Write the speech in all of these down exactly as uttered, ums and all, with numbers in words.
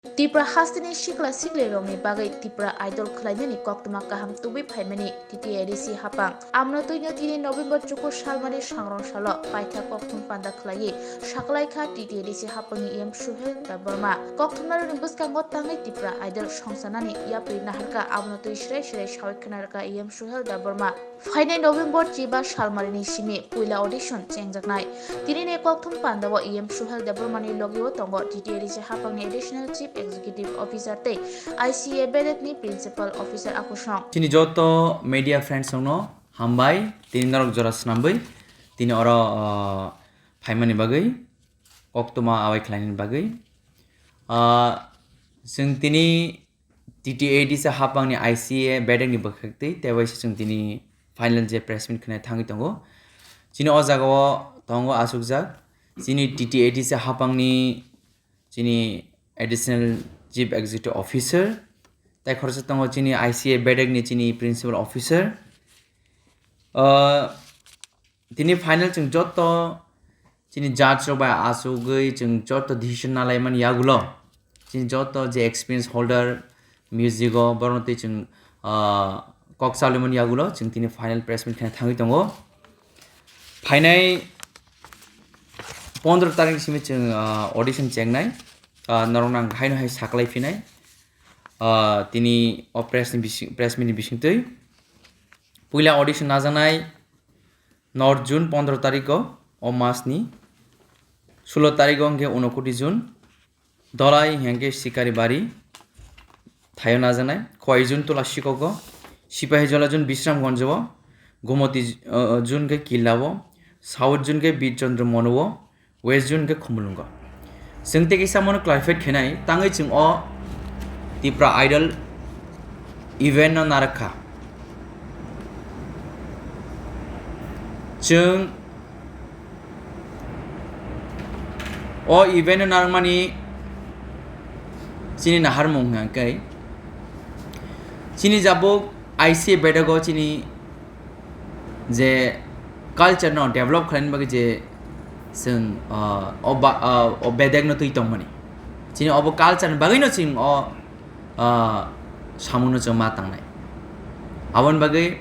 Tipra hasteni sikla siklirokni bagwi Tipra Idol khwlainani koktwma kaham tubui phaimani T T A D C hapang. Amno twino tini November chukur salmani sangrong salo paitha kokthum panda khwlaiwi saklaikha T T A D C hapangni E M Suhel Debbarma. Kokthumnarokni bwskango tangwi Tipra Idol songsanani yapri naharkha, abono twi srai srai sawi khwnarkha E M Suhel Debbarma. Phainai November chiba salmarini simi puila audition chengjaknai. Tinini kokthum pandao E M Suhel Debbarmani logio tongo T T A D C hapangni Additional Chief Executive Officer tei I C A Bedekni Principal Officer akusong. Chini joto media friends rokno hambai, tini norok jora swnamwi tini oro, ah, phaimani bagwi, koktwma awai khlainani bagwi. Ah, chwng tini T T A D C hapangni I C A Bedekni bwkhaktwi tei waisa chwng tini final je press meet khwnai thangwi tongo. Chini o jagao tongo achukjak chini T T A D C hapangni chini Additional Chief Executive Officer, tei khoroksa tongo chini I C A Bedekni chini Principal Officer. Ah, tini final chwng joto chini judge rok bai achugwi chwng joto decision nalaimani yagulo chini joto je experience holder music o borokno twi chwng, ah, kok chalwimani yagulo chwng tini final press meet khna thangwi tongo. Phainai pondro tarik simi chwng, ah, audition chengnai. Ah, norok nang haino hai saklai phinai. Ah, tini o press ni bising, press meet ni bisingtwi puila audition najaknai nor June pondro tariko o mas ni, sulo tariko hwnkhe unokoti June. Dolai hwnkhe Sikari Bari thaio najaknai, Khowai June Tula Sikogo, Sipahi Jola June Bisramgonjo o, Gomoti, uh, June khe Killa o, South June khe Bir Chandra Mono o, West June khe Khumulwngo. Chwng tei kisa mono clarify khainai, tangwi chwng o Tipra Idol event no narakha. Chwng o event no narwkmani chini naharmung hwnkhe chini jabuk I C A Bedek o chini je culture no develop khlaina bagwi je chwng, ah, o ba, ah, o bedek no twi tongmani. Chini obo culture ni bagwi no chwng o, ah, samung no chwng ma tangnai. Aboni bagwi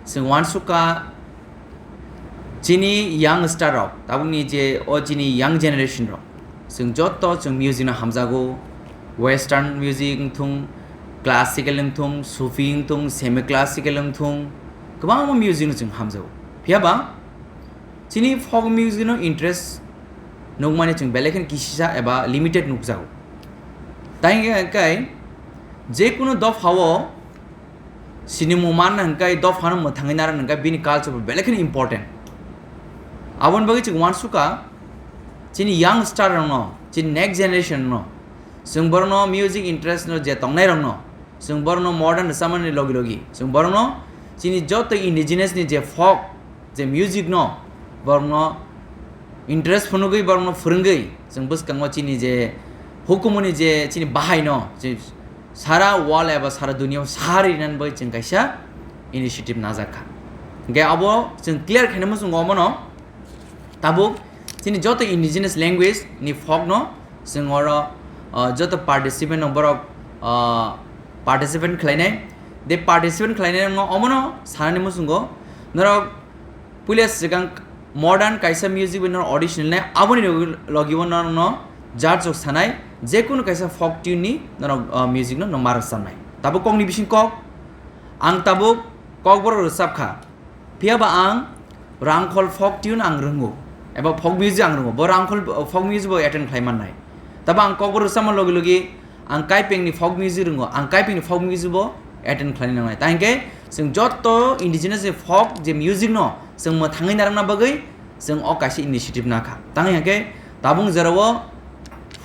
chwng uansukha chini young star rok, tabukni je o chini young generation rok, chwng joto chwng music no hamjago, western music wngthung, classical wngthung, sufi wngthung, semi classical wngthung, kwbangma music no chwng hamjago. Phiya ba chini folk music no interest nukmani chwng belai kheno kisisa eba limited nukjago. Tai hwnkhe je kunu dophao sinimung manna hwnkhe dophano mwthangwi narwkna hwnkhe bini culture bo belai kheno important. Aboni bagwi chwng uansukha chini young star rokno, chini next generation no, chwng borokno music interest no je tongnai rokno, chwng borokno modern rwchapmani logi logi chwng borokno chini joto indigenous ni je folk, je music no borokno interest phunugwi, borokno phwrwngwi, chwng bwskango chini je hukumuni je chini bahai no je sara world eba sara duniya o sahari rinani bagwi chwng kaisa initiative najakha. Hwnkhe abo chwng clear khaina muchungo omono tabuk chini joto indigenous language ni folk no chwng oro, ah, joto participant no borok, ah, participant khlainai. De participant khlainai no omono sanani muchungo norok puila swkang modern kaisa music bai norok audition nai, aboni logi, logi o norokno judge rok sanai, je kunu kaisa folk tune ni norok, ah, music no norok ma rwchapnai. Tabuk kokni bising kok, ang tabuk kokborok rwchapkha. Phiya ba ang Rangkhol folk tune ang rwngo, eba folk music ang rwngo, bo Rangkhol, uh, folk music bo attend khlai mannai. Tabo ang kokborok rwchapma logi logi ang Kaipengni folk music rwngo, ang Kaipengni folk music bo attend khlaina nangnai. Ta hinkhe chwng joto indigenous ni folk je music no chwng mwthangwi narwkna bagwi chwng o kaisa initiative nakha. Tang hinkhe tabuk jora o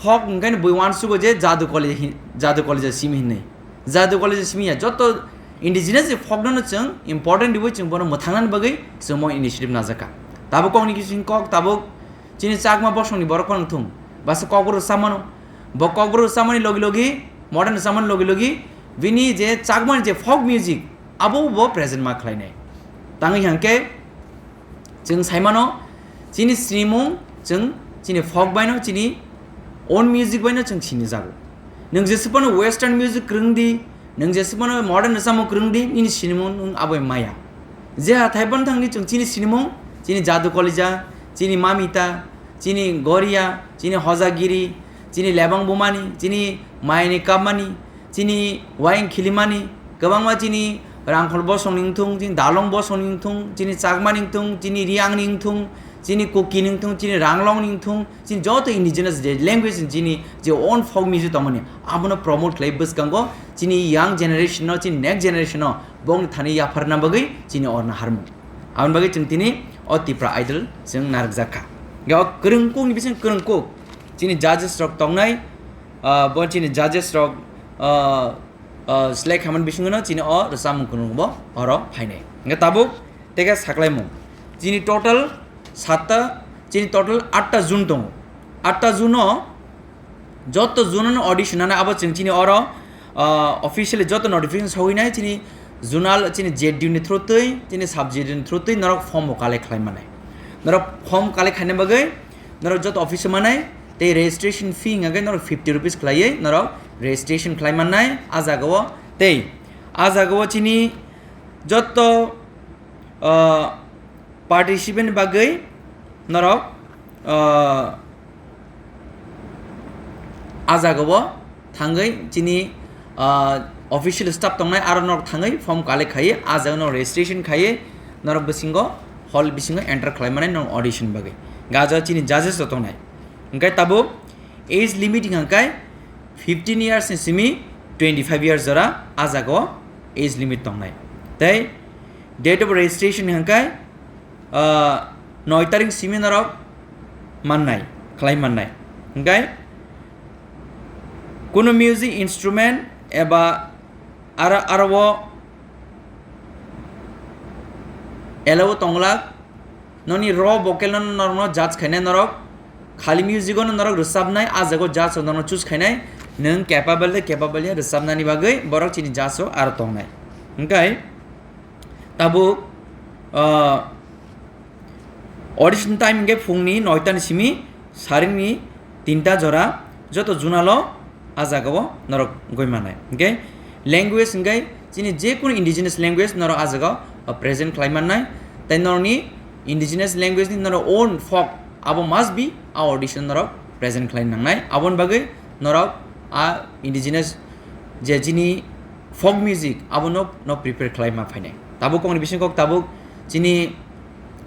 folk hinkhe bui uansugo je Jadu College hi-, Jadu College simi hinwi. Jadu College simi ya, joto indigenous ni folk no chwng important riwi chwng bono mwthangnani bagwi chwng mo initiative najakha. Tabuk kokni kisi kok, tabuk chini Chakma bosongni borok phano wngthung, basa kokborok rwchapmano, bo kokborok rwchapmani logi logi, modern rwchapmani logi logi bini je Chakmani je folk music abo bo present ma khlainai. Tangwi hinkhe chwng saimano, chini sinimung chwng chini folk baino, chini own music baino chwng sinijago. Nwng jeswk phano western music kwrwng di, nwng jeswk phano modern rwchapmung kwrwng di, nini sinimung nwng abo maya. Je hathai phano thangdi chwng chini sinimung, chini Jadu Kalija, chini Mamita, chini Goria, chini Hojagiri, chini Lebang Bumani, chini Mayani Kapmani, chini Wayang Khilimani, kwbangma chini Rangkhol bosongni wngthung, chini Dalong bosongni wngthung, chini Chakmani wngthung, chini Riangni wngthung, chini Kukini wngthung, chini Ranglongni wngthung, chini joto indigenous je language chini je own folk music tongmani, abono promote khlai bwskango chini young generation no, chini next generation no bongni thani yapharna bagwi chini orna harmung. Aboni bagwi chwng tini o Tipra Idol chwng narwkjak kha. Ga o kwrwngkukni bising kwrwngkuk chini judges rok tongnai, ah, bo chini judges rok, ah, ah, select khaimani bisingo no chini o rwchapmung kwrwngbo oro phainai. Hwnkhe tabuk tei khe saklaimung. Chini total satta, chini total atta zone tongo. Atta zone o joto zone no audition nana abo chwng chini oro, ah, officially joto notification sogwinai chini zonal, chini Z D U ni through twi, chini sub Z D U ni through twi norok form bo collect khlai manai. Norok form collect khaina bagwi norok joto office o manai tei registration fee hwnga khe norok fifty rupees khlaiwi norok registration khlai mannai. A jaga o tei a jaga o chini joto, ah, participant bagwi norok, ah, a jaga o thangwi chini, ah, official staff tongnai aro norok thangwi form collect khaiwi a jaga norok registration khaiwi norok bisingo hall bisingo enter khlai mani norok audition bagwi. Ga jaga chini judges rok tongnai. Hwnkhe tabuk age limit hwnkha khe fifteen years ni simi twenty five years jora a jaga o age limit tongnai. Tei date of registration hwnkha khe, ah, noi tarik simi norok mannai, khlai mannai. Hwnkhe kunu music instrument eba aro, aro o allow tonglak, noni raw vocal no norokno judge khainai norok, khali music o no norok rwchapnai, a jaga o judge rok norokno choose khainai, nwng capable de capable ya rwchapnani bagwi borok chini judge rok aro tongnai. Hwnkhe tabuk, ah, audition time hwnkhe phungni noita ni simi saringni tinta jora joto zonal o a jaga o norok goi manai. Hwnkhe language hwnkhe chini je kunu indigenous language norok a jaga o present khlai mannai. Tei norokni indigenous language ni norok own folk abo must be a audition norok present khlai nangnai. Aboni bagwi norok a indigenous je chini folk music abono no prepare khlai ma phainai. Tabuk kokni bising kok tabuk chini,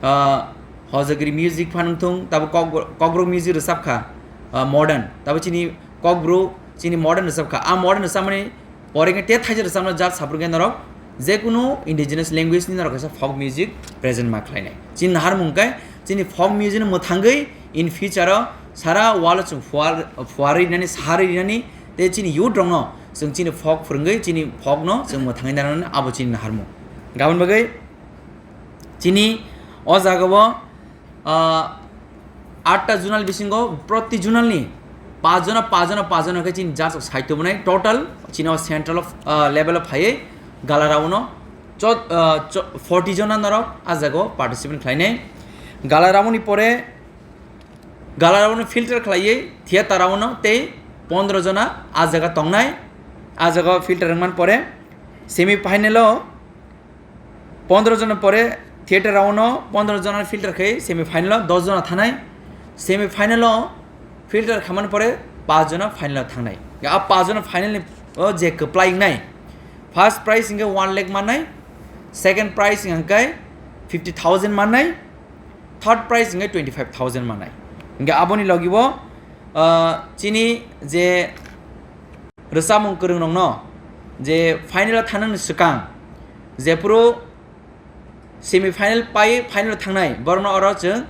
ah, Hojagiri music phan wngthung, tabuk kok-, kokborok music rwchap kha, ah, modern. Tabuk chini kokborok chini modern rwchap kha. A modern rwchapmani pore khe te thaisa rwchapna jat saphur khe norok je kunu indigenous language ni norok kaisa folk music present ma khlainai. Chini naharmung khe chini folk music no mwthangwi in future o sara world o chwng phuar-, phuarwi rinani, saharwi rinani, tei chini youth rokno chwng chini folk phwrwngwi chini folk no chwng mwthangwi nanani abo chini naharmung. Gabon bagwi chini o jaga o, ah, atta zonal bisingo proti zonal ni pach jona, pach jona, pach jona khe chini judge rok saitubunai total chini o central of, ah, level o phaiwi gala round o cho-, ah, cho-, forty jona norok a jaga o participant khlainai. Gala round ni pore gala round no filter khlaiwi theater round no tei pondro jona a jaga tongnai. A jaga o filter wngmani pore semi final o pondro jona pore theater round no pondro jona filter khai semi final o dos jona thanai. Semi final o filter khamani pore pach jona final o thangnai. A pach jona final ni o je kwplai wngnai, first prize hwnkhe one lakh mannai, second prize hwnkhe fifty thousand mannai, third prize hwnkhe twenty five thousand mannai. Hwnkhe aboni logi bo, ah, chini je rwchapmung kwrwng rokno je final o thangnani swkang jephuru semi final pai final o thangnai borokno oro chwng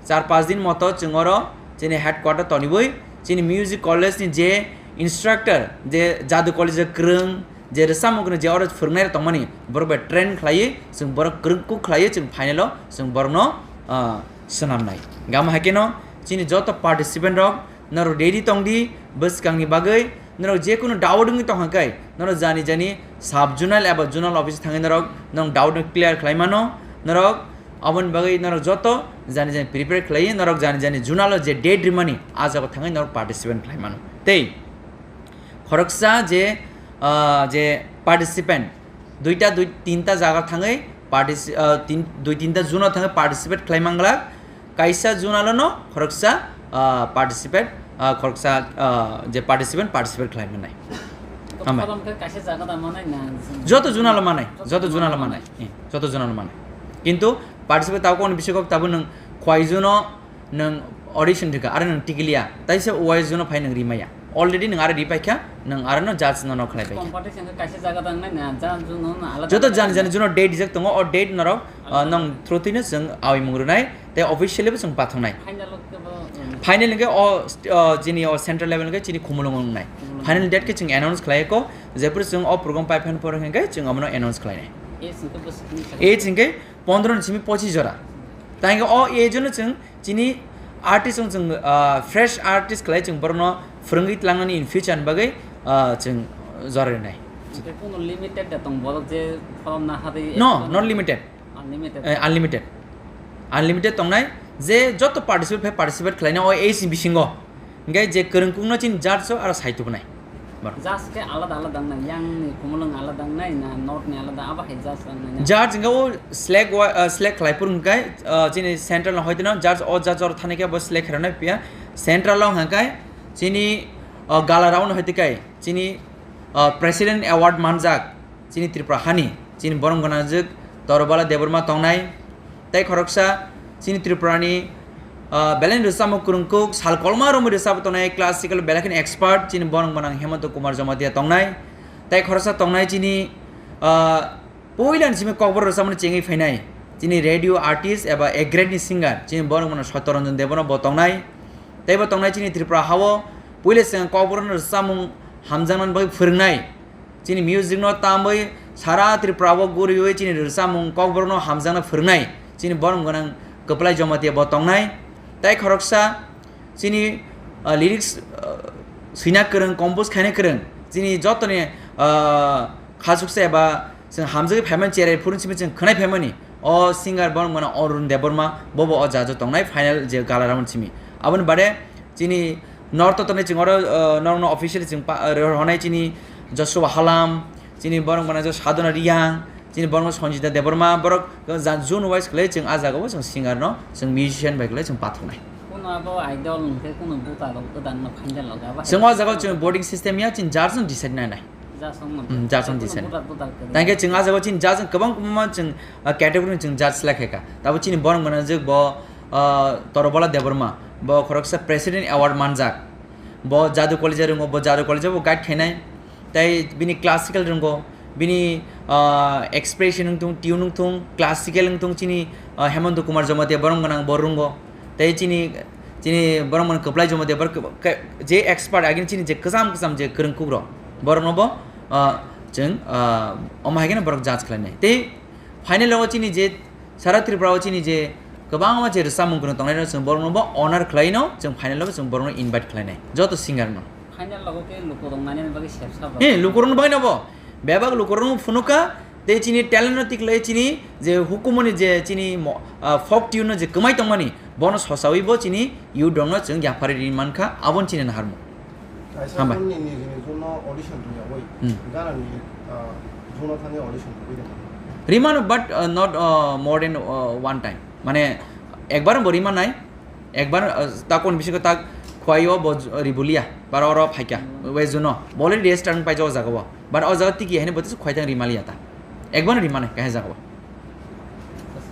char panch din moto chwng oro chini headquarter toniwi chini music college ni je instructor, je Jadu College o kwrwng, je rwchapmung kwrwng je oro phwrwngnai rok tongmani, borok bai train khlaiwi chwng borok kwrwngkuk khlaiwi chwng final o chwng borokno, ah, swnamnai. Gama hai kheno chini joto participant rok norok ready tongdi bwskangni bagwi. Norok je kunu doubt wngwi tongkha khe norok jani jani sub zonal eba zonal office thangwi norok norok doubt no clear khlai mano. Norok aboni bagwi norok joto jani jani prepare khlaiwi norok jani jani zonal o je date rimani a jaga thangwi norok participant khlai mano. Tei Khoroksa je, ah, je participant, duita, dui, tinta jaga thangwi partici-, ah, tin, dui tinta zone-o thangwi participate khlai manglak. Kaisa zone-o no khoroksa, ah, participate, ah, khoroksa, ah, je participant participate khlai mannai. Hambai. Joto zone-o manai, joto zone-o manai. Eh, joto zone-o manai. Kintu participate tabuk ni bisingo tabuk nwng khwai zone-o nwng audition rikha, aro nwng tikiliya, taisa wise jono phai nwng rimaya. Already nwng aro ripaikha, nwng aro no judge no nok khlai paikha. Competition khe kaisa jaga dang nai na, judge jono no alada. Joto alada jani jani jono date rijak tongo, o date norok, ah, alada nwng alada. Through twi no chwng awi mung rwnai, tei officially bo chwng pathongnai. Final o khe bo, um, final hwnkhe o st-, o jini o central level hwnkhe chini Khumulwngo wngnai. Khumulwngo. Final date khe chwng announce khlai kho, jephuru chwng o program pai phan por hwnkhe chwng abono announce khlainai. Age hwnkhe bo simi. Age hwnkhe pondro ni simi pochis jora. Tei hwnkhe o age no chwng chini artist wng chwng, ah, fresh artist khlai chwng borokno phwrwngwi tlangnani in future ni bagwi, ah, chwng jora rwnai. Hwnkhe kuno limited da tong borok je pholomna hadi. No, not limited. Unlimited. Eh, unlimited. Unlimited tongnai je joto participate phai participate khlaina o age ni bisingo. Hwnkhe je kwrwng kukno chini judge o aro sai tubunai. Judge khe alada alada wngnai, yang ni Khumulwng alada wngnai na north ni alada, abo hai judge wngnai na? Judge hwnkhe o select wa-, ah, select khlai phuru hwnkhe, ah, chini central no hoiteno judge o judge oro thani khe bo select khairoknai phiya central o hwnkhe chini, ah, gala round hoite kai chini, ah, president award manjak chini Tripura hani, chini borom gwnangjwk Torobala Debbarma tongnai. Tei khoroksa chini Tripurani, ah, belai rwchapmung kwrwngkuk, sal kolma romwi rwchapwi tongnai, classical belai kheno expert, chini borok gwnang Hemanta Kumar Jamatia tongnai. Tei khoroksa tongnai chini, ah, puilani simi kokborok rwchapmani chengwi phainai, chini radio artist eba A grade ni singer, chini borok gwnang Satya Ranjan Debbarma bo tongnai. Tei bo tongnai chini Tripura hao puila chwng kokborokno rwchapmung hamjaknani bagwi phwrwngnai. Chini music no tamwi sara Tripura o guriwi chini rwchapmung kokborokno hamjakna phwrwngnai chini borom gwnang Kwplai Jamatia bo tongnai. Tei khoroksa chini, ah, lyrics, ah, swina kwrwng, compose khaina kwrwng, chini jotoni, ah, khasuksa eba chwng hamjagwi phaimani cherai phuru simi chwng khwnai phaimani. O singer borok mano Arun Debbarma, bobo o jajo tongnai final je gala round simi. Aboni bade chini north o tongnai chwng oro, uh, norokno officially chwng pa-, uh, rohornai chini Joshua Halam, chini borok mano je Sadhana Riyang, chini borok Sanjita Debbarma, borok ja-, zone wise khlai chwng ah jagao chwng singer no, chwng musician bai khlai chwng pathoknai. Kuno abo idol hwnkhe kuno buta rok gwdan no final logo abo hai. Chwng o jagao chwng voting system ya chini judge no decide nai nai. Judge wng mano. Hmm, judge wng decide. Budak, budak kwrwi. Tangkhe chwng ah jagao chini judge wng kwbang kwbangma chwng, ah, category ni chwng judge select khaikha. Tabo chini borok mano je bo, ah, Torobala Debbarma, bo khoroksa president award manjak. Bo Jadu College rongo, bo Jadu College bo guide khainai. Tei bini classical rongo, bini, ah, expression wng thung, tune wng thung, classical wng thung chini, ah, Hemanta Kumar Jamatia borok gwnang bo rongo. Tei chini, chini borok mano Kwplai Jamatia borok ke-, ke-, je expert agini chini je kwcham kwcham je kwrwng kukrok borokno bo, ah, chwng, ah, omo hai kheno borok judge khlainai. Tei final o chini je sara Tripura o chini je kwbangma je rwchapmung kwrwng tongnai no chwng borokno bo honor khlaino chwng final o chwng borokno invite khlainai joto singer no. Final logo khe lukurok nainani bagwi sepsa bo. Eh, lukurokno bagwi no bo. Bebak lukurokno phunukha, tei chini talent no tiklai chini je hukumuni je chini mo-, ah, folk tune no je kwmai tongmani, bono sosawi bo chini youth rokno chwng yapharwi ri mankha, aboni chini naharmung. Kaisa Hambai. Zone ni niji ni zone no audition rwyawi, Hmm. Gana ni, ah, zone no thangwi audition rwwi tongmani. Rimano, but, uh, not, uh, more than, uh, one time. Mane, ekbar bo rimanai, Ekbar, uh, takon bisingo tak khwai o bo j-, ribulia, bara oro phaikha, Hmm. West zone o. Bo already register wng paijak o jaga o. But o jaga tiki haino bo teisa khwai tang rimaliya ta. Ekbar no rimani kaisa jaga o.